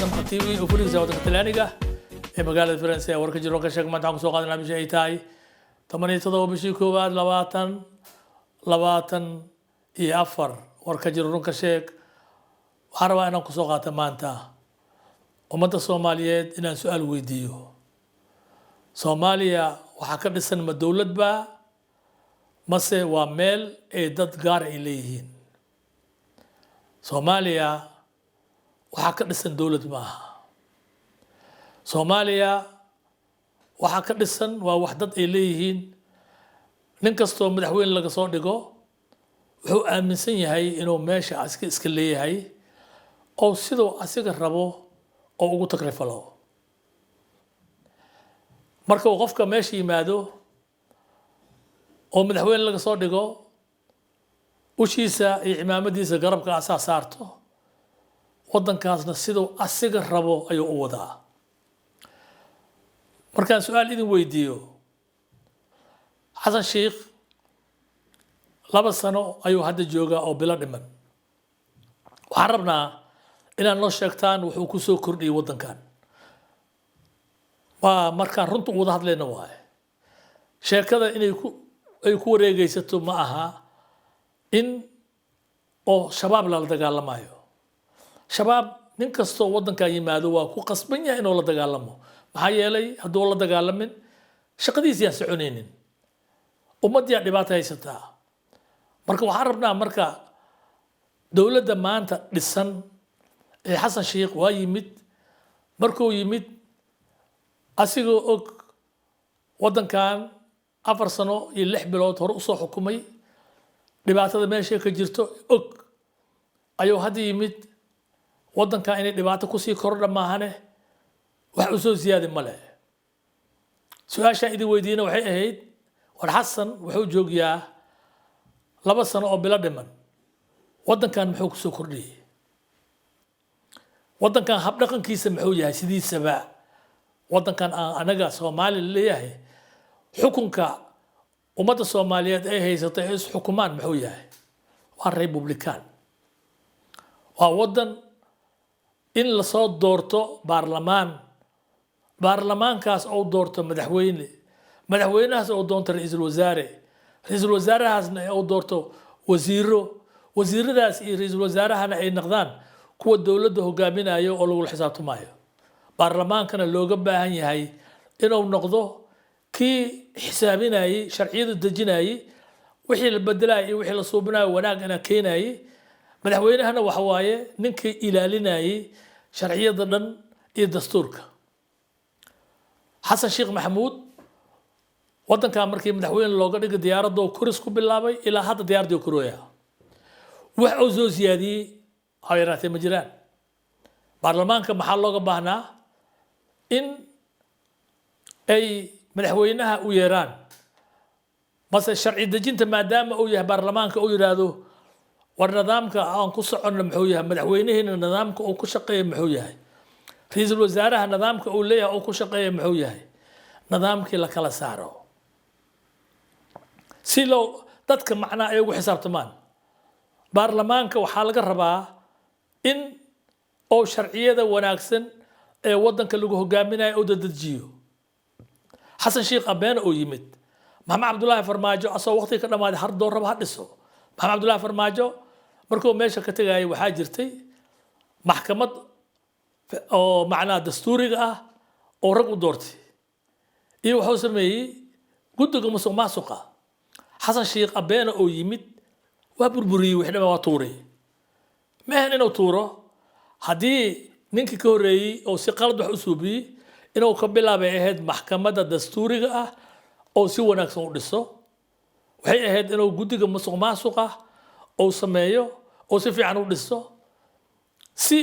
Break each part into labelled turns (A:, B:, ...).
A: Damqa TV oo furigiisa waddanka Talyaaniga ee magaalada Firenze ee warka jiro ka sheeg. Maanta waxaan kusoo qaadanaa bishii ay tahay 17 bishii 1 2024. Warka jiro run ka sheeg waxaan rabaa inaan kusoo qaato maanta ummadda Soomaaliyeed inaan su-aal weydiiyo: Soomaaliya waxaa ka dhisan ma dowlad baa mase waa meel ay dad gaar ay leeyihiin? Soomaaliya waxaa ka dhisan dowlad ma aha. Soomaaliya waxaa ka dhisan waa wax dad ay leeyihiin. Nin kastoo madaxweyne laga soo dhigo wuxuu aaminsan yahay inuu meesha asiga iska leeyahay oo siduu asiga rabo oo ugu takrifalo. Marka uu qofka meesha yimaado oo madaxweyne laga soo dhigo, ushiisa iyo cimaamadiisa garabka asaa saarto, waddankaasna siduu asiga rabo ayuu u wadaa. Markaan su-aal idin weydiiyo, Xasan Sheikh 2 sano ayuu hadda joogaa oo bilo dhiman. Waxaan rabnaa inaad noo sheegtaan wuxuu ku soo kordhiyey waddankan. Waa markaan runta u wada hadlayna waaye. Sheekada inay ku ay ku wareegaysato ma aha in oo Shabaab lala dagaalamayo. Shabaab nin kastoo waddankan yimaado waa ku qasban yahay inuu la dagaalamo, maxaa yeelay hadduu la dagaalamin shaqadiisi yaan soconaynin, ummaddiyaa dhibaato haysataa. Marka waxaan rabnaa, marka dowladda maanta dhisan ee Xasan Sheikh waa yimid, markuu yimid asigoo og waddankan 4 sano iyo 6 bilood hore usoo xukumay, dhibaatada meeshay ka jirto og, ayuu hadda yimid. Waddankan inay dhibaato kusii kordha maahane wax u soo siyaadi ma leh. Su-aashaan idin weydiina waxay ahayd: war Xasan wuxuu joogiyaa 2 sano oo bilo dhiman, waddankan muxuu kusoo kordhiyey? Waddankan habdhaqankiisa muxuu yahay sidiisaba? Waddankan aan anaga Soomaali leeyahay, xukunka ummadda Soomaaliyeed ay haysato ee is xukumaan muxuu yahay? Waa republican, waa waddan in lasoo doorto baarlamaan, baarlamaankaas ou doorto madaxweyne, madaxweynahaas ou doonto ra-iisul wasaare, ra-iisul wasaarahaasna ou doorto wasiiro, wasiiradaas iyo ra-iisul wasaarahana ay noqdaan kuwa dowladda hogaaminayo oo lagula xisaabtamayo. Baarlamaankana looga baahan yahay inuu noqdo kii xisaabinayey, sharciyada dejinayey, wixii la bedelayay iyo wixii la suubinayo wanaag ina keenayey. Madaxweynahana waxa waaye ninkii ilaalinayey sharciyada dhan iyo dastuurka. Xasan Sheekh Maxamuud waddankan markii madaxweyne looga dhigay diyaaradoo koris ku bilaabay, ilaa hadda diyaaradii korooya. Wax uu soo siyaadiyey ha yaraatee ma jiraan. Baarlamaanka maxaa looga baahnaa? In ay madaxweynaha u yeeraan mase sharci dejinta, maadaama uu yahay baarlamaanka, uu yidhaahdo: "War nidaamka aan ku soconno muxuu yahay? Madaxweynihiina nidaamka uu ku shaqeeya muxuu yahay? Ra-iisul wasaaraha nidaamka uu leeyahay uu ku shaqeeya muxuu yahay?" Nidaamkii la kala saaro si loo dadka macnaa ay ugu xisaabtamaan. Baarlamaanka waxaa laga rabaa in oo sharciyada wanaagsan ee waddanka lagu hogaaminayo uu dadejiyo. Xasan Sheikh abeena oo yimid, Maxamed Cabdullaahi Farmaajo asagoo waqtiga ka dhamaaday har door raba ha dhiso. Maxamed Cabdullaahi Farmaajo markuu meesha ka tegayay waxaa jirtay maxkamad oo macnaha dastuuriga ah oo rag u doortay, iyo wuxuu sameeyey guddiga musuq maasuqa. Xasan Sheikh abeena oo yimid waa burburiyey wixii dhan, waa tuuray. Ma ahan inuu tuuro haddii ninkii ka horreeyey oo si qalad wax u suubiyey, inuu ka bilaabay ahayd maxkamadda dastuuriga ah oo si wanaagsan u dhiso. Waxay ahayd inuu guddiga musuq maasuqa uu sameeyo oo si fiican u dhiso, si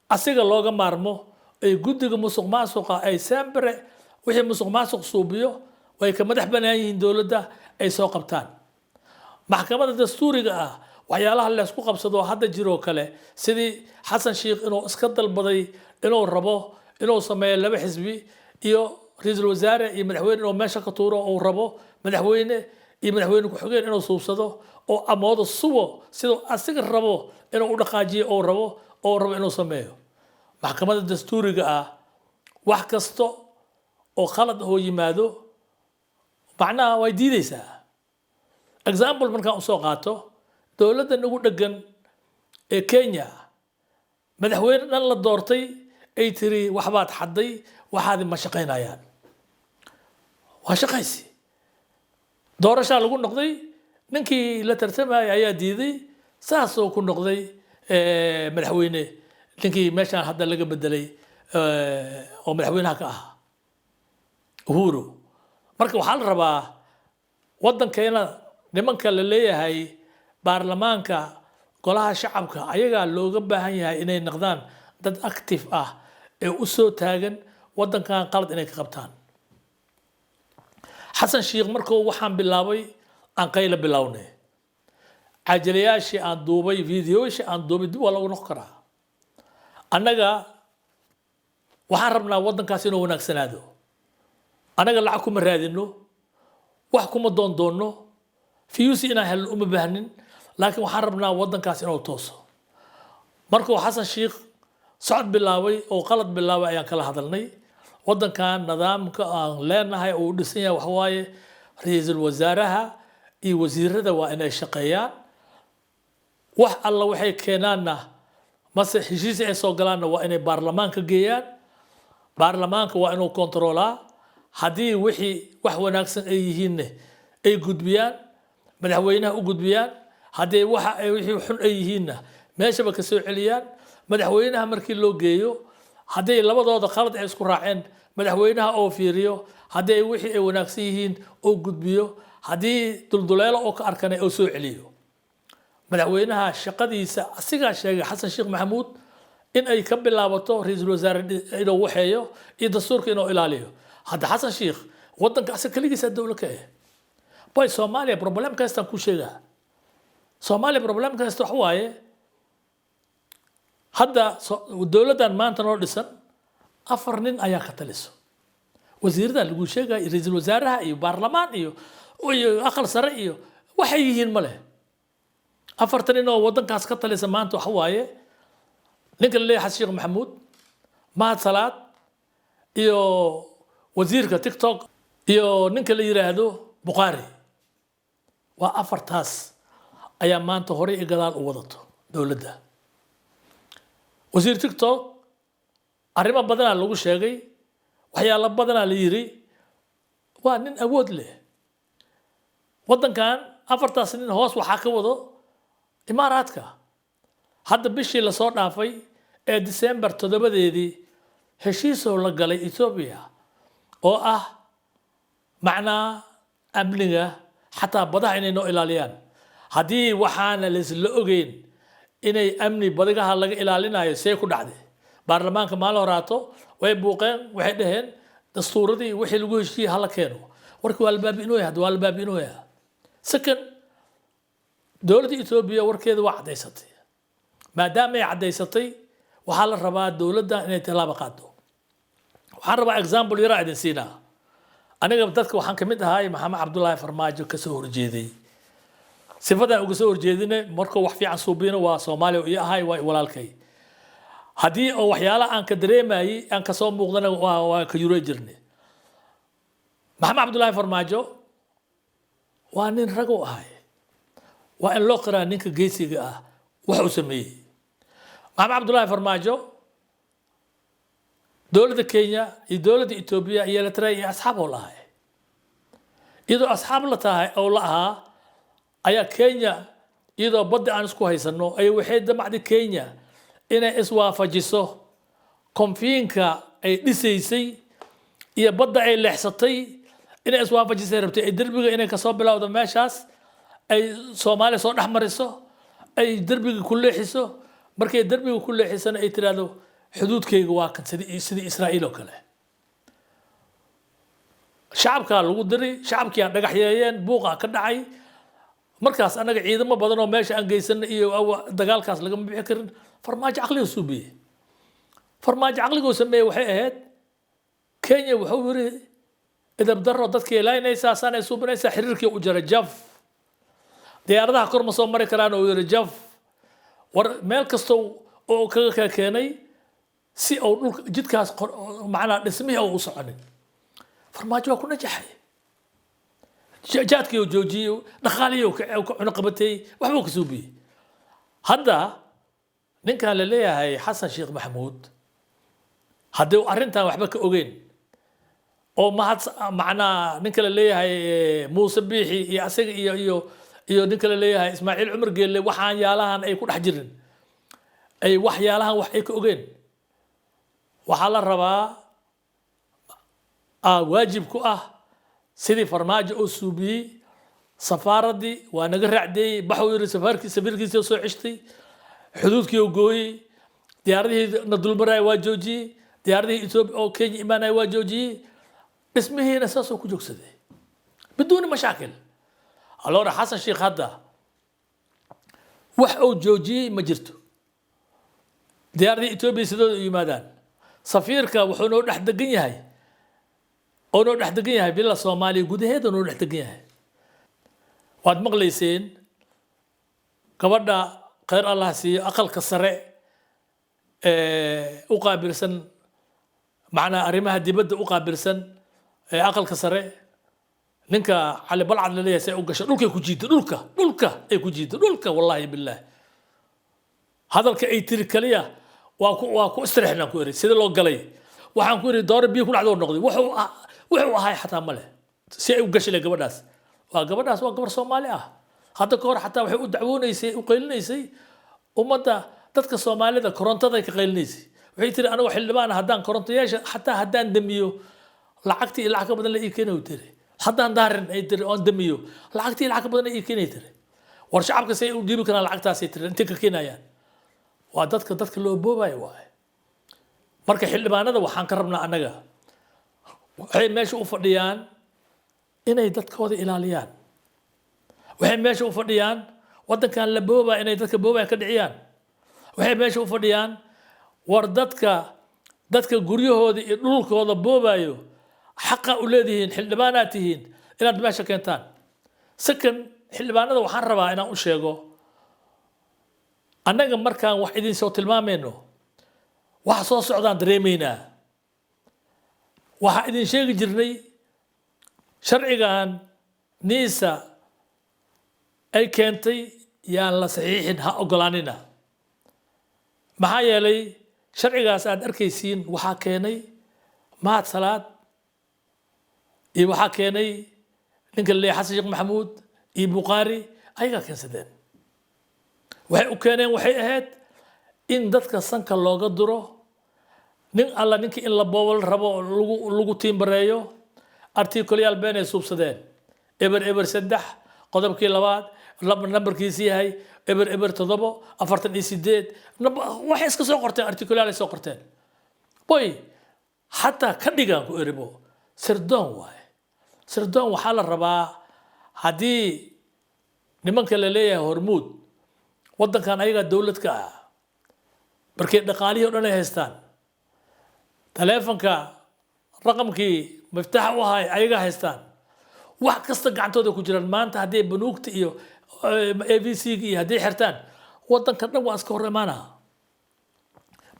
A: asiga looga maarmo ay guddiga musuq maasuqa ay sembere wixii musuq maasuq suubiyo way ka madax banaan yihiin dowladda, ay soo qabtaan. Maxkamadda dastuuriga ah waxyaalaha laysku qabsado hadda jiroo kale, sidii Xasan Sheikh inuu iska dalbaday inuu rabo inuu sameeyo laba xisbi iyo ra-iisul wasaare iyo madaxweyne, inuu meesha ka tuuro uu rabo madaxweyne iyo madaxweyne ku-xigeen inuu suubsado oo amoodo subo siduu asiga rabo inuu u dhaqaajiyo uu rabo oo rabo inuu sameeyo. Maxkamadda dastuuriga ah wax kasta oo khalad oo yimaado macnaha way diideysaa. Example markaan usoo qaato, dowladda nagu dhegan ee Kenya, madaxweyne dhan la doortay ay tiri waxbaad xadday, waxaadi ma shaqaynayaan. Waa shaqaysi, doorashaa lagu noqday, ninkii la tartamayay ayaa diiday, saasoo ku noqday madaxweyne ninkii meeshaan hadda laga bedelay oo madaxweynaha ka ahaa, Uhuru. Marka waxaa la rabaa waddankeena nimanka la leeyahay baarlamaanka, golaha shacabka, ayagaa looga baahan yahay inay noqdaan dad active ah ee u soo taagan waddankan qalad inay ka qabtaan. Xasan Sheikh markuu waxaan bilaabay aan qayla bilownay, cajalayaashii aan duubay, videoyashii aan duubay, dib waa lagu noqon karaa. Annaga waxaan rabnaa waddankaas inuu wanaagsanaado. Annaga lacag kuma raadino, wax kuma doondoonno, views inaan helno uma baahnin, laakiin waxaan rabnaa waddankaas inuu tooso. Markuu Xasan Sheikh socod bilaabay oo qalad bilaabay ayaan kala hadalnay. Waddankan nidaamka aan leenahay oo u dhisan yahay waxa waaye ra-iisul wasaaraha iyo wasiirada waa inay shaqeeyaan. Wax alla waxay keenaanna mase heshiis ay soo galaanna waa inay baarlamaanka geeyaan. Baarlamaanka waa inuu kontaroolaa. Haddii wixii wax wanaagsan ay yihiinne ay gudbiyaan, madaxweynaha u gudbiyaan. Haddii waxa ay wixii xun ay yihiinna meeshaba ka soo celiyaan. Madaxweynaha markii loo geeyo, hadday labadooda khalad ay isku raaceen, madaxweynaha oo fiiriyo. Hadday wixii ay wanaagsan yihiin oo gudbiyo, haddii dulduleelo oo ka arkana oo soo celiyo. Madaxweynaha shaqadiisa asigaa sheegay, Xasan Sheekh Maxamuud, in ay ka bilaabato ra-iisul wasaare inuu waxeeyo iyo dastuurka inuu ilaaliyo. Hadda Xasan Sheekh wadanka asaga keligiisa dowla ka ah boy. Soomaaliya problem kastaan ku sheegaa, Soomaaliya problem kasta wax waaye. Hadda dowladdan maanta noo dhisan afar nin ayaa ka taliso. Wasiiradan lagu sheegaya, ra-iisul wasaaraha iyo baarlamaan iyo aqal sare iyo waxay yihiin ma leh. Afartan nin oo wadankaas ka talisa maanta waxa waaye ninka la leeyahay Xasan Sheekh Maxamuud, Mahad Salaad iyo wasiirka TikTok iyo ninka la yiraahdo Bukhaari. Waa afartaas ayaa maanta horey iyo gadaal u wadato dowladda. Wasiir TikTok arrimo badanaa lagu sheegay, waxyaalo badanaa la yiri. Waa nin awood leh. Waddankan afartaas nin hoos waxaa ka wado Imaaraadka. Hadda bishii lasoo dhaafay ee December 7-deedii heshiisoo la galay Ethiopia oo ah macnaa amniga, xataa badaha inay noo ilaaliyaan. Haddii waxaana laisla ogeyn inay amni badigaha laga ilaalinayo, see ku dhacday? Baarlamaanka maalin horaato way buuqeen, waxay dhaheen dastuuradii wixii lagu heshiiyey hala keeno. Warkii waa la baabi'inooya, hadda waa la baabi'inooya. Second, dowladda Ethiopia warkeeda waa caddaysatay. Maadaama ay caddaysatay, waxaa la rabaa dowladda inay tallaabo qaado. Waxaan rabaa example yaraa idin siinaa. Aniga dadka waxaan kamid ahay Maxamed Cabdullaahi Farmaajo kasoo horjeeday. Sifadan uga soo horjeedine, markuu wax fiican suubino waa Soomaaliya iyo ahay, waa walaalkay. Haddii oo waxyaalaha aan ka dareemayay aan kasoo muuqdana, waa ka yurey jirnay. Maxamed Cabdullaahi Farmaajo waa nin rag u ahay, waa in loo qiraa ninka geesiga ah wax uu sameeyey. Maxamed Cabdullaahi Farmaajo dowladda Kenya iyo dowladda Etoobiya iyo Eritrea iyo asxaab oo lahay, iyadoo asxaab la tahay oo la ahaa ayaa Kenya, iyadoo badda aan isku haysano, ay waxay damacday Kenya inay iswaafajiso konfiinka ay dhisaysay iyo badda ay leexsatay. Inay iswaafajisay rabtay, ay derbiga inay kasoo bilowdo meeshaas, ay Soomaaliya soo dhex mariso, ay derbiga ku leexiso. Markay derbiga ku leexisana ay tiraahdo xuduudkayga waa kan, sidii Israa'iil oo kale. Shacabkaa lagu diray, shacabkii aan dhagax yeeyeen, buuqa ka dhacay. Markaas annaga ciidamo badan oo meesha aan geysanay iyo dagaalkaas lagama bixi karin. Farmaajo caqliga suubiyey, Farmaajo caqliguu sameeyey waxay ahayd, Kenya wuxuu yiri idab daro dadkay laynaysaa, saanay suubinaysaa. Xiriirkii u jaray jaf. Diyaaradaha kor ma soo mari karaan oo yiri jaf. War meel kasta oo kaga keenay. Si uu dhulka jidkaas macnaa dhismihii uu u soconin. Farmaajo waa ku najaxay. Jaadkii uu joojiyey, dhaqaalihii uu ka cunaqabateeyey, waxbuu ka suubiyey. Hadda ninkan la leeyahay Xasan Sheekh Maxamuud, haddii uu arrintan waxba ka ogeyn oo mahad macnaa ninka la leeyahay Muuse Biixi iyo asaga iyo ninka la leeyahay Ismaaciil Cumar Geelle waxaan yaalahan ay ku dhex jirin, ay waxyaalahan wax ay ka ogeen, waxaa la rabaa waajib ku ah sidii Farmaajo oo suubiyey. Safaaraddii waa naga raacdeeyey, baxuu yiri, safaarkii safiirkiisii soo ceshtay, xuduudkii oo gooyey, diyaaradihii na dulmaraya waa joojiyey, diyaaradihii Etoobiya oo Kenya imaanaya waa joojiyey, dhismihiina saasoo ku joogsaday biduuni mashaakil. Allora, Xasan Sheekh hadda wax uu joojiyey ma jirto. Diyaaradihii Etoobiya sidooda u yimaadaan. Safiirka wuxuu noo dhex degan yahay oo noo dhex degan yahay Villa Soomaaliya gudaheeda noo dhex degan yahay. Waad maqlayseen gabadha, khayr Allah siiyo, aqalka sare ee u qaabilsan macnaa arrimaha dibadda u qaabilsan ee aqalka sare, ninka Cali Balcad la leeyahay, say u gasho dhulkay ku jiiddo, dhulka ay ku jiiddo dhulka. Wallahi billaah, hadalka ay tiri kaliya waa ku istirixnaan ku iri sida loo galay. Waxaan ku iri dooro biyo ku dhacdo noqday. Wuxuu ahay xataa ma leh si ay u gashay le. Gabadhaas waa gabadhaas, waa gabar Soomaali ah. Hadda ka hor xataa waxay u dacwoonaysay, u qaylinaysay ummadda, dadka Soomaalida korontaday ka qaylinaysay. Waxay tiri, anigoo xildhibaan ah, haddaan korontayaasha xataa haddaan damiyo, lacagtii iyo lacag ka badan la ii keenay, tiri. Haddaan daarin, ay tiri, oon damiyo, lacagtii iyo lacag ka badan la ii keenay, tiri. War shacabka say u dhiibi karaan lacagtaasay tiri? Intay ka keenayaan? Waa dadka loo boobayo waaye. Marka xildhibaanada waxaan ka rabnaa annaga, waxay meesha u fadhiyaan inay dadkooda ilaaliyaan. Waxay meesha u fadhiyaan waddankan la boobaya inay dadka boobaya ka dhiciyaan. Waxay meesha u fadhiyaan, war dadka guryahooda iyo dhulkooda boobayo, xaqa u leedihiin, xildhibaanaad tihiin, inaad meesha keentaan. Second, xildhibaanada waxaan rabaa inaan u sheego, annaga markaan wax idin soo tilmaamayno, waxa soo socdaan dareemaynaa. Waxaa idin sheegi jirnay sharcigan NISA ay keentay yaan la saxiixin, ha ogolaanina. Maxaa yeelay, sharcigaas aad arkaysiin waxaa keenay Mahad Salaad iyo waxaa keenay ninka la leeyahay Xasan Sheekh Maxamuud iyo Bukhaari, ayagaa keensadeen. Waxay u keeneen waxay ahayd in dadka sanka looga duro, nin alla ninkii in la boobal rabo lagu tiimbareeyo. Artikolayaal beenay suubsadeen, 003, qodobkii labaad, nambarkiisi yahay 007 48. Waxay iska soo qorteen, artikolayaal ay soo qorteen boy. Xataa ka dhigaan ku eribo sirdoon waaye. Sirdoon waxaa la rabaa haddii nimanka la leeyahay Hormuud, waddankan ayagaa dowlad ka ah, markay dhaqaalihii o dhan ay haystaan, taleefonka raqamkii miftaaxa u ahay ayagaa haystaan, wax kasta gacantooda ku jiraan. Maanta hadday banuugta iyo EVC iyo hadday xirtaan, waddanka dhan waa iska hor imaanaa.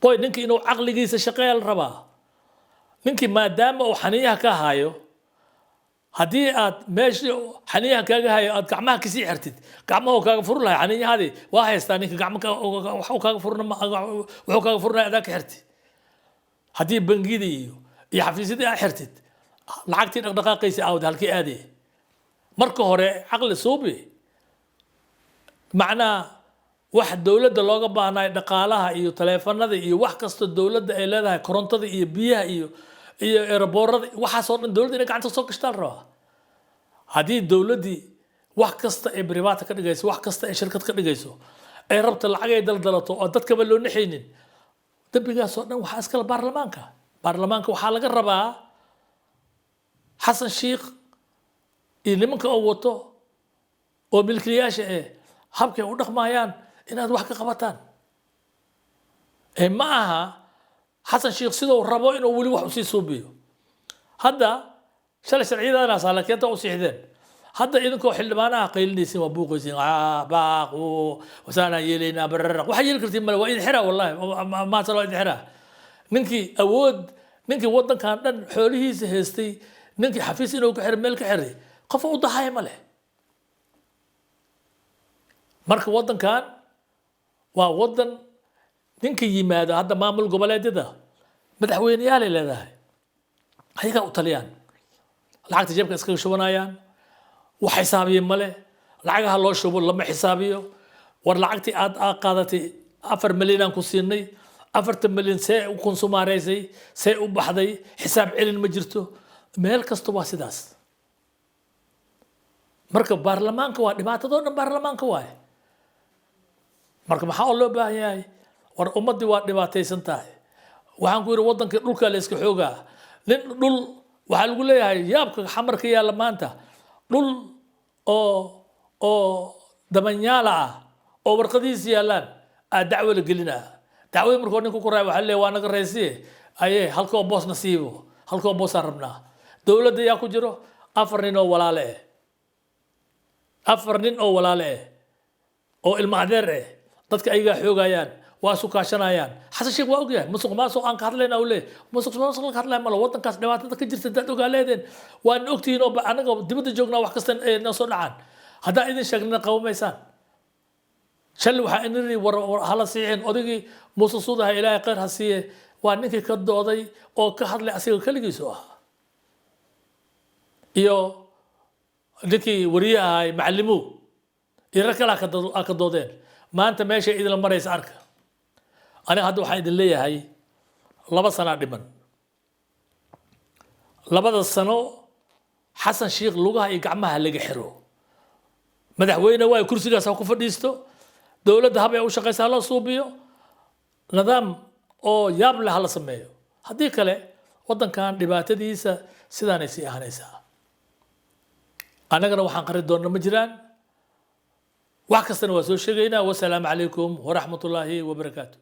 A: Boy, ninkii inuu caqligiisa shaqeeya la rabaa. Ninkii maadaama uu xaniyaha ka hayo, haddii aad meeshii xaniyaha kaaga hayo aad gacmaha kasii xirtid, gacmahu kaaga furi lahay. Xaniyahaadii waa haystaa ninka, gacmo waxuu kaaga furna, wuxuu kaaga furnaya adaa ka xirtid. Haddii bangiyada iyo xafiisyadii aad xirtid, lacagtii dhaqdhaqaaqaysa aawd halkii aadaya? Marka hore caqli suubi. Macnaa wax dowladda looga baahnayo, dhaqaalaha iyo taleefanada iyo wax kasta dowladda ay leedahay, korontada iyo biyaha iyo airportada, waxaasoo dhan dowladda inay gacanta soo gashtaa la rabaa. Haddii dowladdii wax kasta ay private ka dhigayso, wax kasta ay shirkad ka dhigayso, ay rabta lacag ay daldalato oo dadkaba loo naxaynin, dembigaasoo dhan waxaa iskale baarlamaanka. Baarlamaanka waxaa laga rabaa Xasan Sheikh iyo nimanka oo wato oo milkiilayaasha habkay u dhaqmayaan inaad wax ka qabataan. Ee ma aha Xasan Sheikh siduu rabo inuu weli wax usii suubiyo. Hadda shalay sharciyadanaas keenta u siixdeen. Hadda idinkoo xildhibaanaha qaylinaysin, waa buuqaysin, baaq wasaanaan yeelaynaa, bararaq. Waxaa yeeli kartiin male, waa idin xiraa. Wallahi maanta waa idin xiraa. Ninkii awood, ninkii waddankan dhan xoolihiisa haystay, ninkii xafiis inuu ka xiray, meel ka xiray, qof u dahaya ma leh. Marka waddankan waa waddan ninka yimaado. Hadda maamul goboleedyada madaxweyneyaalay leedahay, ayagaa u taliyaan, lacagta jeebka iskaga shubanayaan, wax xisaabiya male. Lacagaha loo shubo lama xisaabiyo. War lacagtii aad qaadatay, 4 milyan aan ku siinay, 40 milyan see u konsumaaraysay, see u baxday? Xisaab celin ma jirto. Meel kasta waa sidaas. Marka baarlamaanka waa dhibaatadoo dhan, baarlamaanka waaye. Marka maxaa loo baahan yahay? War ummaddii waa dhibaataysan tahay. Waxaan ku yidhi, waddankii dhulka la iska xoogaa. Nin dhul waxaa lagu leeyahay, yaabka Xamarka yaalla maanta, dhul oo damanyaala ah oo warqadihiisa yaallaan aa dacwo la gelinaa. Dacwada markuu ninku ku raaya, waxaa leeyahay, waa naga raysiye aye, halkoo boosna siibo, halkoo boosaan rabnaa. Dowladda yaa ku jiro? Afar nin oo walaale ah, afar nin oo walaale ah oo ilmo adeer ah. Dadka ayagaa xoogayaan, waa isu kaashanayaan. Xasan Sheekh waa ogyahay musuq maasuq aan ka hadlayna. Uu leeyahay musuq maasuq ka hadlaya malo. Waddankaas dhibaatada ka jirta dad ogaa leedeen, waan ogtihiin oo anaga dibadda joognaa, wax kasta ee noo soo dhacaan. Haddaan idin sheegnana qabo maysaan. Shalay waxaa iniri, war hala siixin. Odaygii Muuse Suudaha, Ilaahay khayr ha siiye, waa ninkii ka dooday oo ka hadlay, asiga keligiisu ahaa iyo ninkii wariye ahay Macalimow iyo rag kale aa ka doodeen. Maanta meesha idinla maraysa arka. Aniga hadda waxaan idin leeyahay, 2 sanaa dhiman. Labada sano Xasan Sheikh lugaha iyo gacmaha laga xiro. Madaxweyne waay, kursigaas ha ku fadhiisto. Dowladda habay u shaqaysa ha loo suubiyo, nidaam oo yaab leh ha la sameeyo. Haddii kale waddankan dhibaatadiisa sidaanay sii ahaanaysaa. Annagana waxaan qari doonna ma jiraan, wax kastana waa soo sheegaynaa. Wasalaamu calaykum waraxmatullaahi wabarakaatu.